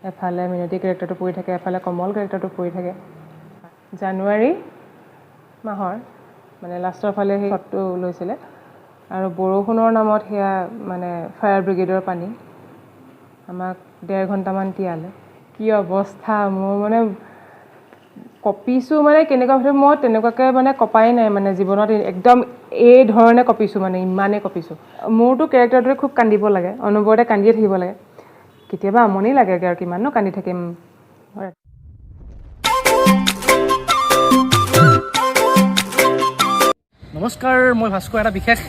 এফালে মিনতি কেৰেক্টাৰটো পৰি থাকে, এফালে কমল কেৰেক্টাৰটো পৰি থাকে। জানুৱাৰী মাহৰ মানে লাষ্টৰ ফালে সেই শ্বটটো লৈছিলে আৰু বৰষুণৰ নামত সেয়া মানে ফায়াৰ ব্ৰিগেডৰ পানী আমাক 1.5 ঘণ্টামান তিয়ালে। কি অৱস্থা মোৰ, মানে কঁপিছোঁ, মানে কেনেকুৱা মই তেনেকুৱাকৈ মানে কঁপাই নাই মানে জীৱনত, একদম এই ধৰণে কঁপিছোঁ, মানে ইমানেই কঁপিছোঁ। মোৰতো কেৰেক্টাৰটোৱে খুব কান্দিব লাগে, অনবৰতে কান্দিয়ে থাকিব লাগে। কেতিয়াবা আমনি লাগেগৈ আৰু কিমাননো কান্দি থাকিম। নমস্কাৰ, মই ভাস্কৰ এটা বিশেষ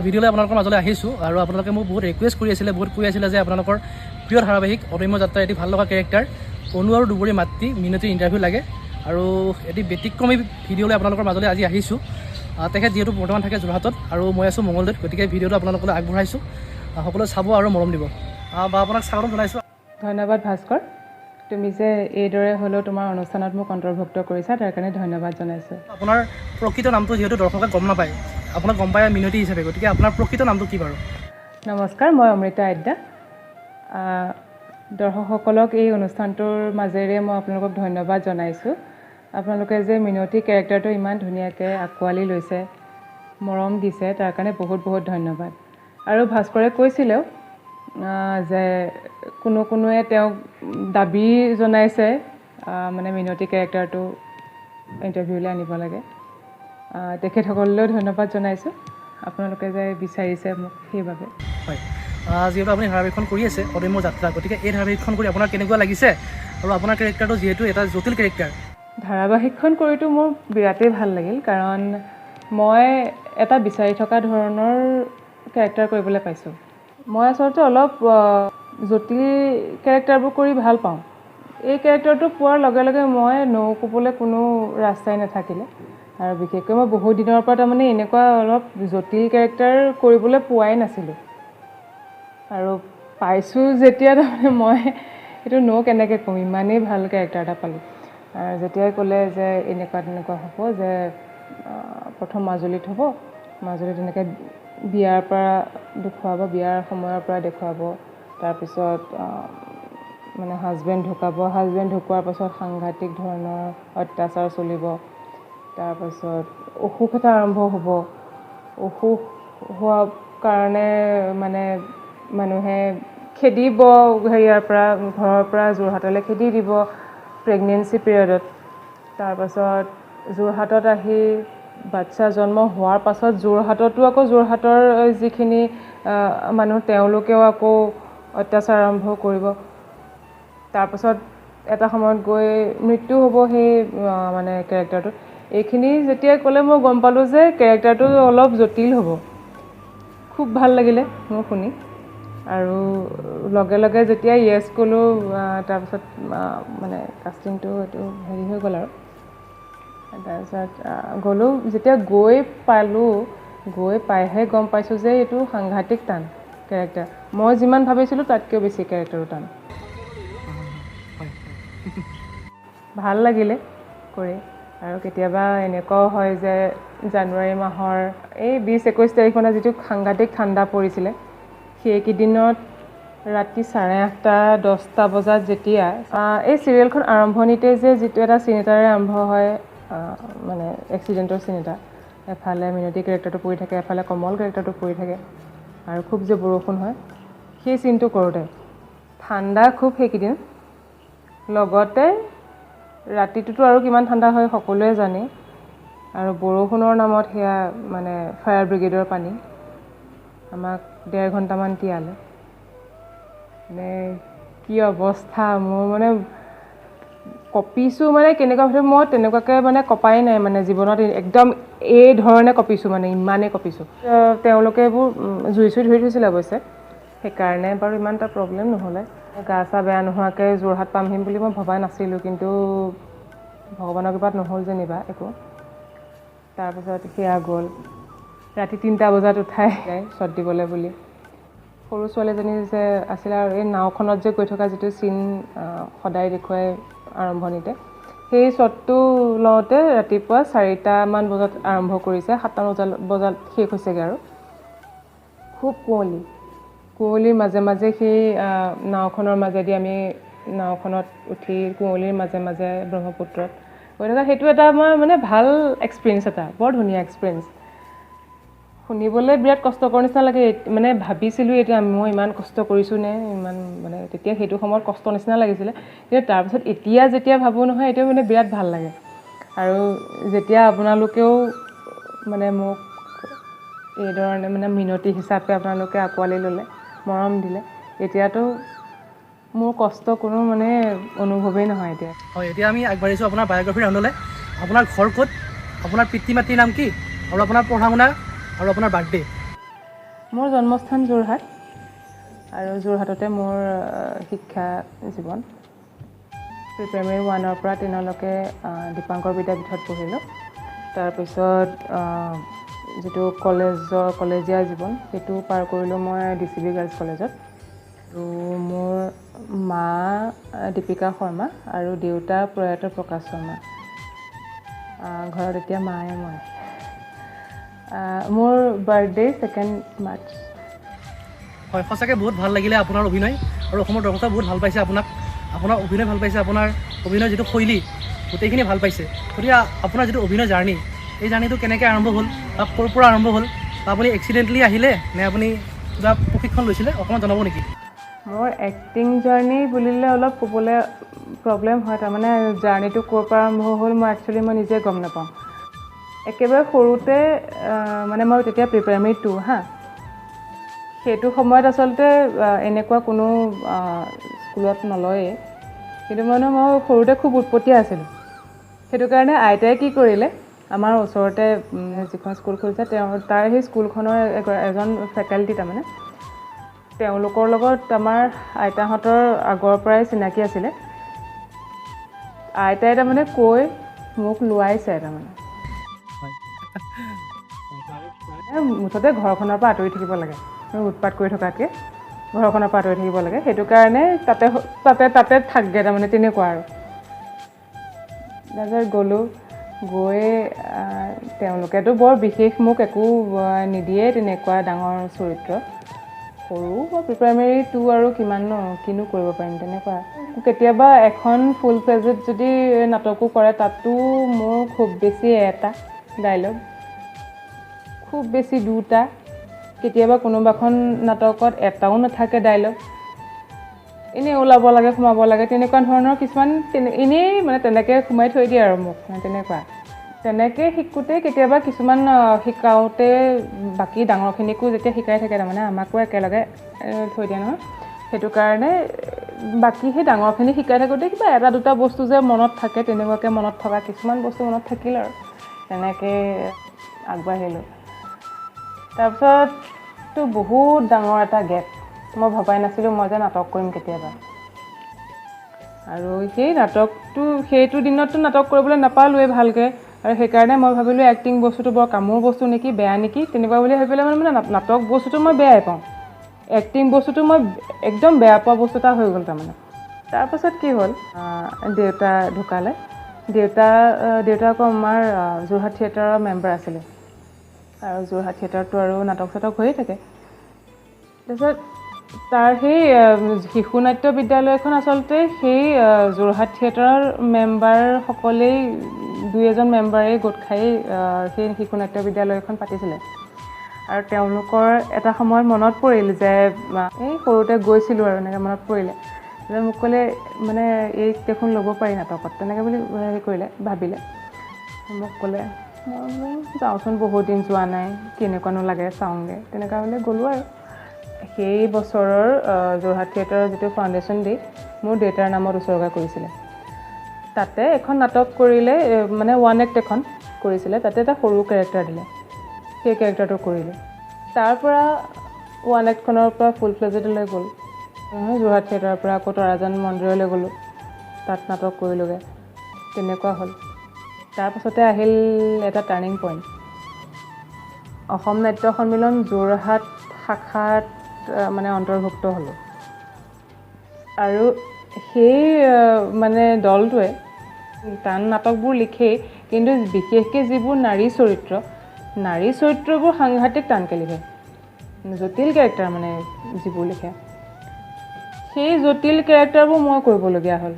ভিডিঅ'লৈ আপোনালোকৰ মাজলৈ আহিছোঁ। আৰু আপোনালোকে মোক বহুত ৰিকুৱেষ্ট কৰি আছিলে, বহুত কৈ আছিলে যে আপোনালোকৰ প্ৰিয় ধাৰাবাহিক অদম্য যাত্ৰাৰ এটি ভাল লগা কেৰেক্টাৰ অনু আৰু দুবৰীৰ মাতৃ মিনতিৰ ইণ্টাৰভিউ লাগে। আৰু এটি ব্যতিক্ৰমী ভিডিঅ'লৈ আপোনালোকৰ মাজলৈ আজি আহিছোঁ। তেখেত যিহেতু বৰ্তমান থাকে যোৰহাটত আৰু মই আছোঁ মঙলদৈত, গতিকে ভিডিঅ'টো আপোনালোকলৈ আগবঢ়াইছোঁ। সকলোৱে চাব আৰু মৰম দিব। বা আপোনাক স্বাগতম জনাইছোঁ। ধন্যবাদ ভাস্কৰ, তুমি যে এইদৰে হ'লেও তোমাৰ অনুষ্ঠানত মোক অন্তৰ্ভুক্ত কৰিছা, তাৰ কাৰণে ধন্যবাদ জনাইছোঁ। আপোনাৰ প্ৰকৃত নামটো যিহেতু দৰ্শকে গম নাপায়, আপোনাক গম পায় মিনতি হিচাপে, গতিকে আপোনাৰ প্ৰকৃত নামটো কি বাৰু? নমস্কাৰ, মই অমৃতা আদ্যা। দৰ্শকসকলক এই অনুষ্ঠানটোৰ মাজেৰে মই আপোনালোকক ধন্যবাদ জনাইছোঁ। আপোনালোকে যে মিনতি কেৰেক্টাৰটো ইমান ধুনীয়াকৈ আঁকোৱালি লৈছে, মৰম দিছে, তাৰ কাৰণে বহুত বহুত ধন্যবাদ। আৰু ভাস্কৰে কৈছিলেও যে কোনো কোনোৱে তেওঁক দাবী জনাইছে, মানে মিনতি কেৰেক্টাৰটো ইণ্টাৰভিউলৈ আনিব লাগে। তেখেতসকললৈও ধন্যবাদ জনাইছোঁ, আপোনালোকে যে বিচাৰিছে মোক সেইবাবে। হয়, যিহেতু আপুনি ধাৰাবাহিকখন কৰি আছে অদম্য যাত্ৰা, গতিকে এই ধাৰাবাহিকখন কৰি আপোনাৰ কেনেকুৱা লাগিছে আৰু আপোনাৰ কেৰেক্টাৰটো যিহেতু এটা জটিল কেৰেক্টাৰ? ধাৰাবাহিকখন কৰিতো মোৰ বিৰাটেই ভাল লাগিল, কাৰণ মই এটা বিচাৰি থকা ধৰণৰ কেৰেক্টাৰ কৰিবলৈ পাইছোঁ। মই আচলতে অলপ জটিল কেৰেক্টাৰবোৰ কৰি ভাল পাওঁ। এই কেৰেক্টাৰটো পোৱাৰ লগে লগে মই নৌ ক'বলৈ কোনো ৰাস্তাই নাথাকিলে। আৰু বিশেষকৈ মই বহুত দিনৰ পৰা তাৰমানে এনেকুৱা অলপ জটিল কেৰেক্টাৰ কৰিবলৈ পোৱাই নাছিলোঁ, আৰু পাইছোঁ যেতিয়া তাৰমানে মই এইটো নৌ কেনেকৈ ক'ম, ইমানেই ভাল কেৰেক্টাৰ এটা পালোঁ। আৰু যেতিয়াই ক'লে যে এনেকুৱা তেনেকুৱা হ'ব, যে প্ৰথম মাজুলীত হ'ব, মাজুলীত এনেকৈ বিয়াৰ পৰা দেখুৱাব, বিয়াৰ সময়ৰ পৰা দেখুৱাব, তাৰপিছত মানে হাজবেণ্ড ঢুকাব, হাজবেণ্ড ঢুকোৱাৰ পাছত সাংঘাতিক ধৰণৰ অত্যাচাৰ চলিব, তাৰপাছত অসুখ এটা আৰম্ভ হ'ব, অসুখ হোৱাৰ কাৰণে মানে মানুহে খেদিব, হেৰিয়াৰ পৰা, ঘৰৰ পৰা যোৰহাটলৈ খেদি দিব প্ৰেগনেঞ্চি পিৰিয়ডত। তাৰপাছত যোৰহাটত আহি বাচ্ছা জন্ম হোৱাৰ পাছত যোৰহাটতো আকৌ যোৰহাটৰ যিখিনি মানুহ তেওঁলোকেও আকৌ অত্যাচাৰ আৰম্ভ কৰিব। তাৰপাছত এটা সময়ত গৈ মৃত্যু হ'ব সেই মানে কেৰেক্টাৰটোত। এইখিনি যেতিয়াই ক'লে মই গম পালোঁ যে কেৰেক্টাৰটো অলপ জটিল হ'ব। খুব ভাল লাগিলে মোৰ শুনি, আৰু লগে লগে যেতিয়া য়েছ ক'লোঁ, তাৰপাছত মানে কাষ্টিংটো এইটো হেৰি হৈ গ'ল। আৰু তাৰপিছত গ'লোঁ, যেতিয়া গৈ পালোঁ, গৈ পাইহে গম পাইছোঁ যে এইটো সাংঘাতিক টান কেৰেক্টাৰ। মই যিমান ভাবিছিলোঁ তাতকৈও বেছি কেৰেক্টাৰটো টান। ভাল লাগিলে কৰি। আৰু কেতিয়াবা এনেকুৱাও হয় যে জানুৱাৰী মাহৰ এই 20-21 তাৰিখ মানে যিটো সাংঘাতিক ঠাণ্ডা পৰিছিলে, সেইকেইদিনত ৰাতি 8:30 10টা বজাত যেতিয়া এই চিৰিয়েলখন আৰম্ভণিতে যে যিটো এটা চিন এটাৰে আৰম্ভ হয়, মানে এক্সিডেণ্টৰ চিন এটা, এফালে মিনতি কেৰেক্টাৰটো পৰি থাকে, এফালে কমল কেৰেক্টাৰটো পৰি থাকে, আৰু খুব যে বৰষুণ হয়, সেই চিনটো কৰোঁতে ঠাণ্ডা খুব সেইকেইদিন, লগতে ৰাতিটোতো আৰু কিমান ঠাণ্ডা হয় সকলোৱে জানে, আৰু বৰষুণৰ নামত সেয়া মানে ফায়াৰ ব্ৰিগেডৰ পানী আমাক 1.5 ঘণ্টামান তিয়ালে। মানে কি অৱস্থা মোৰ, মানে কঁপিছোঁ, মানে কেনেকুৱা মই তেনেকুৱাকৈ মানে কঁপাই নাই মানে জীৱনত, একদম এই ধৰণে কঁপিছোঁ, মানে ইমানেই কঁপিছোঁ। তেওঁলোকে এইবোৰ জুই চুই ধৰি থৈছিলে অৱশ্যে, সেইকাৰণে বাৰু ইমান এটা প্ৰব্লেম নহ'লে। গা চা বেয়া নোহোৱাকৈ যোৰহাট পামহিম বুলি মই ভবা নাছিলোঁ, কিন্তু ভগৱানৰ কৃপাত নহ'ল যেনিবা একো। তাৰপাছত সেয়া গ'ল, ৰাতি 3টা বজাত উঠাই শ্বট দিবলৈ বুলি। সৰু ছোৱালীজনী যে আছিলে আৰু এই নাওখনত যে গৈ থকা যিটো চিন সদায় দেখুৱাই আৰম্ভণিতে, সেই শ্বটটো লওঁতে ৰাতিপুৱা 4টামান বজাত আৰম্ভ কৰিছে, 7টা বজাত শেষ হৈছেগৈ। আৰু খুব কুঁৱলী, কুঁৱলীৰ মাজে মাজে সেই নাওখনৰ মাজেদি আমি নাওখনত উঠি কুঁৱলীৰ মাজে মাজে ব্ৰহ্মপুত্ৰত গৈ থকা, সেইটো এটা মই মানে ভাল এক্সপিৰিয়েঞ্চ এটা, বৰ ধুনীয়া এক্সপিৰিয়েঞ্চ। শুনিবলৈ বিৰাট কষ্টকৰ নিচিনা লাগে, মানে ভাবিছিলোঁ এতিয়া মই ইমান কষ্ট কৰিছোঁ নে ইমান, মানে তেতিয়া সেইটো সময়ত কষ্ট নিচিনা লাগিছিলে, কিন্তু তাৰপিছত এতিয়া যেতিয়া ভাবোঁ নহয় এতিয়া মানে বিৰাট ভাল লাগে। আৰু যেতিয়া আপোনালোকেও মানে মোক এইধৰণে মানে মিনতি হিচাপে আপোনালোকে আঁকোৱালি ল'লে, মৰম দিলে, এতিয়াতো মোৰ কষ্ট কোনো মানে অনুভৱেই নহয় এতিয়া। হয়, এতিয়া আমি আগবাঢ়িছোঁ আপোনাৰ বায়'গ্ৰাফীৰ ৰাউণ্ডলৈ। আপোনাৰ ঘৰ ক'ত, আপোনাৰ পিতৃ মাতৃৰ নাম কি, আৰু আপোনাৰ পঢ়া শুনা আৰু আপোনাৰ বাৰ্থডে? মোৰ জন্মস্থান যোৰহাট, আৰু যোৰহাটতে মোৰ শিক্ষা জীৱন। প্ৰি প্ৰাইমেৰী 1ৰ পৰা 10লৈকে দীপাংকৰ বিদ্যাপীঠত পঢ়িলোঁ। তাৰপিছত যিটো কলেজীয়া জীৱন সেইটো পাৰ কৰিলোঁ মই DCB girls কলেজত। আৰু মোৰ মা দীপিকা শৰ্মা আৰু দেউতা প্ৰয়াত প্ৰকাশ শৰ্মা। ঘৰত এতিয়া মায়ে মই। মোৰ বাৰ্থডে 2 মাৰ্চ। হয়, সঁচাকৈ বহুত ভাল লাগিলে আপোনাৰ অভিনয়, আৰু অসমৰ দৰ্শকে বহুত ভাল পাইছে আপোনাক, আপোনাৰ অভিনয় ভাল পাইছে, আপোনাৰ অভিনয়ৰ যিটো শৈলী গোটেইখিনি ভাল পাইছে। গতিকে আপোনাৰ যিটো অভিনয় জাৰ্ণি, এই জাৰ্ণিটো কেনেকৈ আৰম্ভ হ'ল বা ক'ৰ পৰা আৰম্ভ হ'ল, বা আপুনি এক্সিডেণ্টলি আহিলে নে আপুনি কিবা প্ৰশিক্ষণ লৈছিলে, অকণমান জনাব নেকি? মোৰ এক্টিং জাৰ্ণি বুলিলে অলপ ক'বলৈ প্ৰব্লেম হয়, তাৰমানে জাৰ্ণিটো ক'ৰ পৰা আৰম্ভ হ'ল মই একচুৱেলি মই নিজে গম নাপাওঁ। একেবাৰে সৰুতে মানে মই তেতিয়া প্ৰি প্ৰাইমেৰী 2 হা, সেইটো সময়ত আচলতে এনেকুৱা কোনো স্কুলত নলয়েই, কিন্তু মানে মই সৰুতে খুব উৎপতীয়া আছিলোঁ। সেইটো কাৰণে আইতাই কি কৰিলে, আমাৰ ওচৰতে যিখন স্কুল খুলিছে তেওঁ তাৰ সেই স্কুলখনৰ এজন ফেকাল্টি, তাৰমানে তেওঁলোকৰ লগত আমাৰ আইতাহঁতৰ আগৰ পৰাই চিনাকি আছিলে। আইতাই তাৰমানে কৈ মোক লোৱাইছে, তাৰমানে মুঠতে ঘৰখনৰ পৰা আঁতৰি থাকিব লাগে, উৎপাত কৰি থকাতকৈ ঘৰখনৰ পৰা আঁতৰি থাকিব লাগে, সেইটো কাৰণে তাতে তাতে তাতে থাকগৈ তাৰমানে তেনেকুৱা আৰু। তাৰপিছত গ'লোঁ, গৈ তেওঁলোকেতো বৰ বিশেষ মোক একো নিদিয়ে তেনেকুৱা ডাঙৰ চৰিত্ৰ, সৰু মই প্ৰি প্ৰাইমেৰী 2 আৰু কিমান ন কিনো কৰিব পাৰিম তেনেকুৱা। কেতিয়াবা এখন ফুল ফ্লেজত যদি নাটকো কৰে তাতো মোৰ খুব বেছি এটা ডাইলগ, খুব বেছি দুটা, কেতিয়াবা কোনোবাখন নাটকত এটাও নাথাকে ডাইলগ, এনেই ওলাব লাগে সোমাব লাগে তেনেকুৱা ধৰণৰ কিছুমান এনেই মানে তেনেকৈ সোমাই থৈ দিয়ে আৰু মোক মানে তেনেকুৱা। তেনেকৈ শিকোঁতে কেতিয়াবা কিছুমান শিকাওঁতে বাকী ডাঙৰখিনিকো যেতিয়া শিকাই থাকে তাৰমানে আমাকো একেলগে থৈ দিয়ে নহয়, সেইটো কাৰণে বাকী সেই ডাঙৰখিনি শিকাই থাকোঁতে কিবা এটা দুটা বস্তু যে মনত থাকে তেনেকুৱাকৈ মনত থকা কিছুমান বস্তু মনত থাকিল আৰু তেনেকৈ আগবাঢ়িলোঁ। তাৰপিছততো বহুত ডাঙৰ এটা গেপ, মই ভবাই নাছিলোঁ মই যে নাটক কৰিম কেতিয়াবা। আৰু সেই নাটকটো সেইটো দিনততো নাটক কৰিবলৈ নাপালোঁৱেই ভালকৈ, আৰু সেইকাৰণে মই ভাবিলোঁ এক্টিং বস্তুটো বৰ কামোৰ বস্তু নেকি, বেয়া নেকি তেনেকুৱা বুলি ভাবি পেলাই মানে নাটক বস্তুটো মই বেয়াই পাওঁ, এক্টিং বস্তুটো মই একদম বেয়া পোৱা বস্তু এটা হৈ গ'ল তাৰমানে। তাৰপাছত কি হ'ল, দেউতা ঢুকালে। দেউতা আকৌ আমাৰ যোৰহাট থিয়েটাৰৰ মেম্বাৰ আছিলে, আৰু যোৰহাট থিয়েটাৰটো আৰু নাটক চাটক হৈয়ে থাকে। তাৰপিছত তাৰ সেই শিশু নাট্য বিদ্যালয়খন আচলতে সেই যোৰহাট থিয়েটাৰৰ মেম্বাৰসকলেই, দুই এজন মেম্বাৰেই গোট খাই সেই শিশু নাট্য বিদ্যালয়খন পাতিছিলে। আৰু তেওঁলোকৰ এটা সময়ত মনত পৰিল যে এই সৰুতে গৈছিলোঁ আৰু এনেকৈ মনত পৰিলে যে মোক ক'লে মানে এই দেখোন ল'ব পাৰি নাটকত তেনেকৈ বুলি হেৰি কৰিলে, ভাবিলে মোক ক'লে, মই বোলো যাওঁচোন বহুত দিন যোৱা নাই কেনেকুৱানো লাগে চাওঁগৈ তেনেকুৱা বুলি গ'লোঁ। আৰু সেই বছৰৰ যোৰহাট থিয়েটাৰৰ যিটো ফাউণ্ডেশ্যন ডে মোৰ দেউতাৰ নামত উছৰ্গা কৰিছিলে, তাতে এখন নাটক কৰিলে, মানে ওৱান এক্ট এখন কৰিছিলে, তাতে এটা সৰু কেৰেক্টাৰ দিলে, সেই কেৰেক্টাৰটো কৰিলোঁ। তাৰপৰা ওৱান এক্টখনৰ পৰা ফুল ফ্লেজেডলৈ গ'ল, যোৰহাট থিয়েটাৰৰ পৰা আকৌ তৰাজান মন্দিৰলৈ গ'লোঁ, তাত নাটক কৰিলোঁগৈ, তেনেকুৱা হ'ল। তাৰপাছতে আহিল এটা টাৰ্ণিং পইণ্ট, অসম নাট্য সন্মিলন যোৰহাট শাখাত মানে অন্তৰ্ভুক্ত হ'লোঁ। আৰু সেই মানে দলটোৱে টান নাটকবোৰ লিখেই, কিন্তু বিশেষকৈ যিবোৰ নাৰী চৰিত্ৰ, নাৰী চৰিত্ৰবোৰ সাংঘাতিক টানকৈ লিখে, জটিল কেৰেক্টাৰ মানে যিবোৰ লিখে, সেই জটিল কেৰেক্টাৰবোৰ মই কৰিবলগীয়া হ'ল।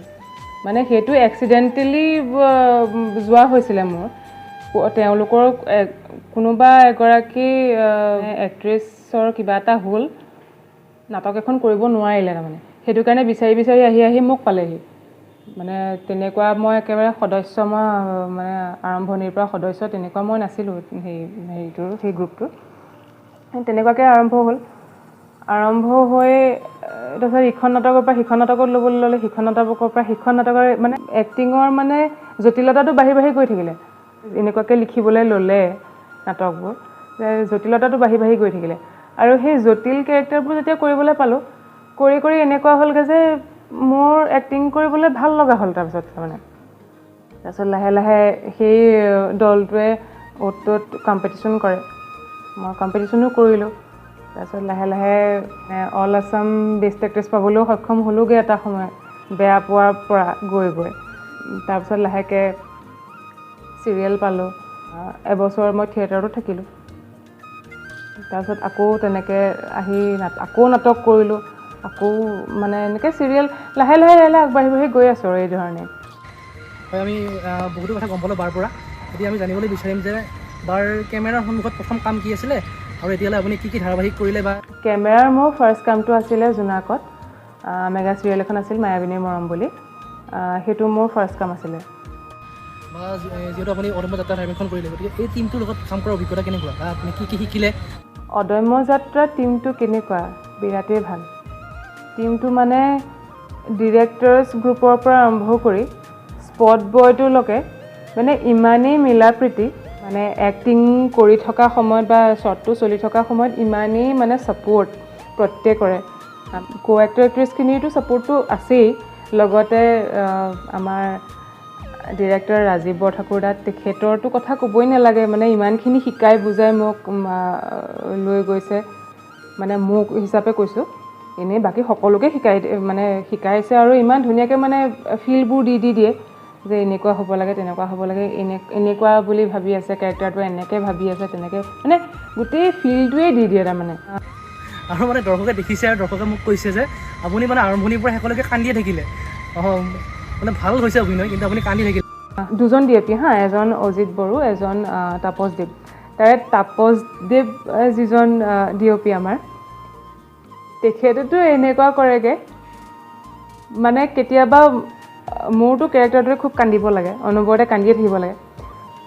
মানে সেইটো এক্সিডেণ্টেলি যোৱা হৈছিলে মোৰ। তেওঁলোকৰ কোনোবা এগৰাকী এক্ট্ৰেছৰ কিবা এটা হ'ল, নাটক এখন কৰিব নোৱাৰিলে তাৰমানে, সেইটো কাৰণে বিচাৰি বিচাৰি আহি আহি মোক পালেহি। মানে তেনেকুৱা মই একেবাৰে সদস্য, মই মানে আৰম্ভণিৰ পৰা সদস্য তেনেকুৱা মই নাছিলোঁ সেই হেৰিটোৰ, সেই গ্ৰুপটোৰ। তেনেকুৱাকৈ আৰম্ভ হ'ল। আৰম্ভ হৈ তাৰপিছত ইখন নাটকৰ পৰা সিখন নাটকত ল'বলৈ ল'লে, সিখন নাটকৰ পৰা সিখন নাটকৰ, মানে এক্টিঙৰ মানে জটিলতাটো বাঢ়ি বাঢ়ি গৈ থাকিলে। এনেকুৱাকৈ লিখিবলৈ ল'লে নাটকবোৰ যে জটিলতাটো বাঢ়ি বাঢ়ি গৈ থাকিলে। আৰু সেই জটিল কেৰেক্টাৰবোৰ যেতিয়া কৰিবলৈ পালোঁ, কৰি কৰি এনেকুৱা হ'লগৈ যে মোৰ এক্টিং কৰিবলৈ ভাল লগা হ'ল তাৰপিছত। তাৰমানে তাৰপিছত লাহে লাহে সেই দলটোৱে অ'ত ত'ত কম্পিটিশ্যন কৰে, মই কম্পিটিশ্যনো কৰিলোঁ। তাৰপিছত লাহে লাহে অল আছাম বেষ্ট এক্ট্ৰেছ পাবলৈও সক্ষম হ'লোগৈ এটা সময়ত, বেয়া পোৱাৰ পৰা গৈ গৈ। তাৰপিছত লাহেকৈ চিৰিয়েল পালোঁ, এবছৰ মই থিয়েটাৰতো থাকিলোঁ। তাৰপিছত আকৌ তেনেকৈ আহি আকৌ নাটক কৰিলোঁ, আকৌ মানে এনেকৈ চিৰিয়েল, লাহে লাহে লাহে লাহে আগবাঢ়ি বাঢ়ি গৈ আছোঁ আৰু এই ধৰণে। হয়, আমি বহুতো কথা গম পালোঁ বাৰ পৰা। এতিয়া আমি জানিবলৈ বিচাৰিম যে বাৰ কেমেৰাৰ সন্মুখত প্ৰথম কাম কি আছিলে আৰু এতিয়ালৈ আপুনি কি কি ধাৰাবাহিক কৰিলে বা? কেমেৰাৰ মোৰ ফাৰ্ষ্ট কামটো আছিলে জোনাকত, মেগা চিৰিয়েল এখন আছিল মায়াবিনীৰ মৰম বুলি, সেইটো মোৰ ফাৰ্ষ্ট কাম আছিলে। বা যিহেতু আপুনি অদম্য যাত্ৰা ধাৰাবাহিকখন কৰিলে, গতিকে এই টীমটোৰ লগত কাম কৰাৰ অভিজ্ঞতা কেনেকুৱা বা আপুনি কি কি শিকিলে? অদম্য যাত্ৰা টীমটো কেনেকুৱা? বিৰাটেই ভাল টীমটো। মানে ডিৰেক্টৰ্ছ গ্ৰুপৰ পৰা আৰম্ভ কৰি স্পট বয়টোলৈকে মানে ইমানেই মিলা প্ৰীতি, মানে এক্টিং কৰি থকা সময়ত বা শ্বটটো চলি থকা সময়ত ইমানেই মানে ছাপৰ্ট প্ৰত্যেকৰে, কো এক্টৰ এক্ট্ৰেছখিনিৰতো ছাপৰ্টটো আছেই, লগতে আমাৰ ডিৰেক্টৰ ৰাজীৱ বৰঠাকুৰ দা, তেখেতৰতো কথা ক'বই নালাগে। মানে ইমানখিনি শিকাই বুজাই মোক লৈ গৈছে, মানে মোক হিচাপে কৈছোঁ, এনেই বাকী সকলোকে শিকাই মানে শিকাইছে আৰু ইমান ধুনীয়াকৈ মানে ফিলবোৰ দি দি দিয়ে যে এনেকুৱা হ'ব লাগে, তেনেকুৱা হ'ব লাগে, এনেকুৱা বুলি ভাবি আছে কেৰেক্টাৰটো, এনেকৈ ভাবি আছে, তেনেকৈ, মানে গোটেই ফিলটোৱেই দি দিয়ে তাৰমানে। আৰু মানে দৰ্শকে দেখিছে আৰু দৰ্শকে মোক কৈছে যে আপুনি মানে আৰম্ভণিৰ পৰা শেষলৈকে কান্দিয়ে থাকিলে। অঁ, মানে ভাল হৈছে অভিনয়, কিন্তু আপুনি কান্দি থাকিলে। দুজন ডি এ পি হা, এজন অজিত বড়ো, এজন তাপস দেৱ। তাৰে তাপস দেৱ যিজন ডি অ' পি আমাৰ, তেখেতেতো এনেকুৱা কৰেগৈ, মানে কেতিয়াবা মোৰতো কেৰেক্টাৰটোৱে খুব কান্দিব লাগে, অনবৰতে কান্দিয়ে থাকিব লাগে।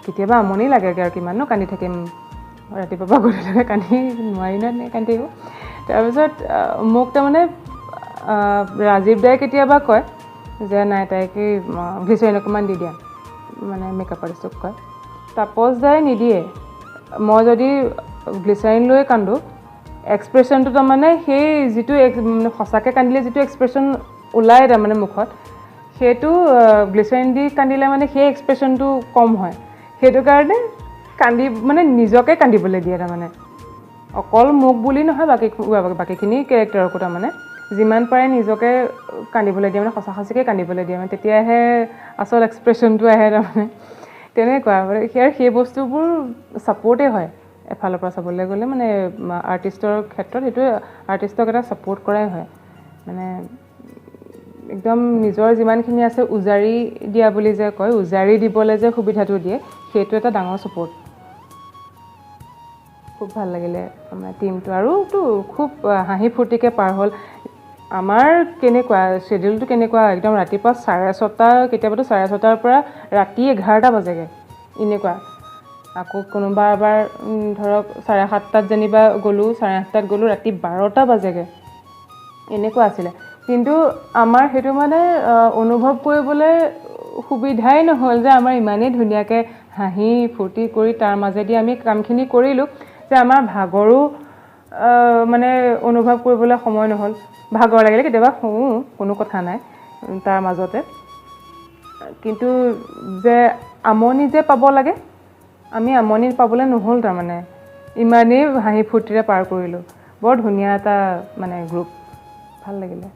কেতিয়াবা আমনি লাগেগৈ আৰু কিমাননো কান্দি থাকিম, ৰাতিপুৱাৰ পৰা গধূলিলৈকে কান্দি নোৱাৰি নহয় তেনেকৈ কান্দি থাকিব। তাৰপিছত মোক তাৰমানে ৰাজীৱ দাই কেতিয়াবা কয় যে নাই, তাইক গ্লিচাৰিন অকণমান দি দিয়া, মানে মেকআপ আৰ্টিষ্টক কয়। তাপস দাই নিদিয়ে। মই যদি গ্লিচাৰিন লৈ কান্দো, এক্সপ্ৰেশ্যনটো তাৰমানে সেই যিটো মানে সঁচাকৈ কান্দিলে যিটো এক্সপ্ৰেশ্যন ওলায় তাৰমানে মুখত, সেইটো গ্লিচাৰিন দি কান্দিলে মানে সেই এক্সপ্ৰেশ্যনটো কম হয়। সেইটো কাৰণে কান্দি মানে নিজকে কান্দিবলৈ দিয়ে তাৰমানে, অকল মোক বুলি নহয়, বাকীখিনি কেৰেক্টাৰকো তাৰমানে যিমান পাৰে নিজকে কান্দিবলৈ দিয়ে, মানে সঁচা সঁচিকৈ কান্দিবলৈ দিয়ে, মানে তেতিয়াহে আচল এক্সপ্ৰেশ্যনটো আহে তাৰমানে, তেনেকুৱা। মানে সেই বস্তুবোৰ ছাপৰ্টেই হয় এফালৰ পৰা চাবলৈ গ'লে, মানে আৰ্টিষ্টৰ ক্ষেত্ৰত সেইটো আৰ্টিষ্টক এটা ছাপৰ্ট কৰাই হয়, মানে একদম নিজৰ যিমানখিনি আছে উজাৰি দিয়া বুলি যে কয়, উজাৰি দিবলৈ যে সুবিধাটো দিয়ে, সেইটো এটা ডাঙৰ ছাপৰ্ট। খুব ভাল লাগিলে আমাৰ টীমটো, আৰুতো খুব হাঁহি ফূৰ্তিকৈ পাৰ হ'ল। আমাৰ কেনেকুৱা শ্বেডিউলটো কেনেকুৱা, একদম ৰাতিপুৱা 6:30, কেতিয়াবাতো 6:30ৰ পৰা ৰাতি 11টা বাজেগৈ এনেকুৱা। আকৌ কোনোবা এবাৰ ধৰক 7:30ত যেনিবা গ'লোঁ, 8:30ত গ'লোঁ, ৰাতি 12টা বাজেগৈ এনেকুৱা আছিলে। কিন্তু আমাৰ সেইটো মানে অনুভৱ কৰিবলৈ সুবিধাই নহ'ল যে আমাৰ ইমানেই ধুনীয়াকৈ হাঁহি ফূৰ্তি কৰি তাৰ মাজেদি আমি কামখিনি কৰিলোঁ যে আমাৰ ভাগৰো মানে অনুভৱ কৰিবলৈ সময় নহ'ল। ভাগৰ লাগিলে কেতিয়াবা শুওঁ, কোনো কথা নাই তাৰ মাজতে, কিন্তু যে আমনি যে পাব লাগে, আমি আমনি পাবলৈ নহ'ল তাৰমানে, ইমানেই হাঁহি ফূৰ্তিৰে পাৰ কৰিলোঁ। বৰ ধুনীয়া এটা মানে গ্ৰুপ, ভাল লাগিলে।